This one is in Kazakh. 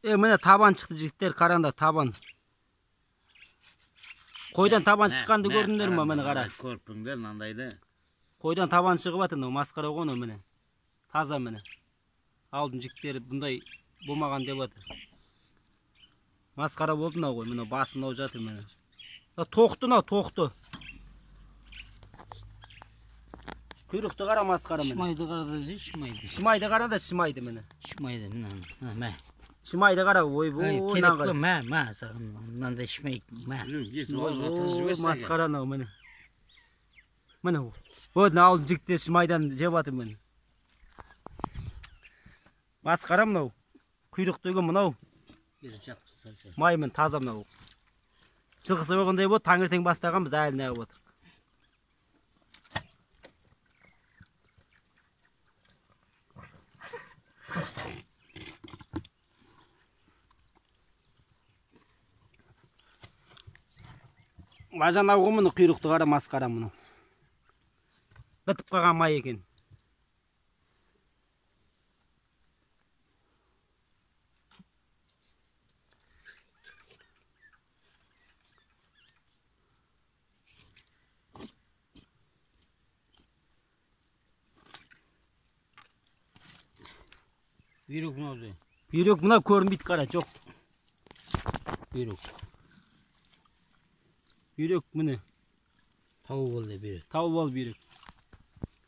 Міне табан шықты, жігіттер, қараңдар, табан. Қойдан табан шыққанды көрдіңдер ме, міне қара. Көріппіңдер мынандайды. Қойдан табан шығып жатыр, мынау масқара ғой мынау, міне. Таза міне. Ауылдың жігіттері бұндай болмаған деп жатыр. Масқара болды мынау ғой, мынау басы мынау жатыр міне. Тоқты мынау, тоқты. Құйрықты қара, масқара міне. Шымайды қара да, шымайды. Шымайды қара да, шымайды міне. Шымайды мына, мына, мә. Шымайды қара, ойбой, керек қой, мә, мә, саған мынандай шымай, мә. Масқара мынау міне. Міне, вот мына ауылдың жігіттері шымайдан жеп жатыр міне. Масқара мынау. Құйрық деген мынау. Май міне таза мынау. Жылқы сойғандай болды, таңертең бастаған, біз әлі неғып отырмыз. Бажан ау міне құйрықты қара, масқара мынау. Бітіп қалған май екен. Бүйрек мынау. Бүйрек мынау көрінбейді, қара, жоқ. Бүйрек. Бүйрек міне. Тауып алды бүйрек. Тауып ал бүйрек.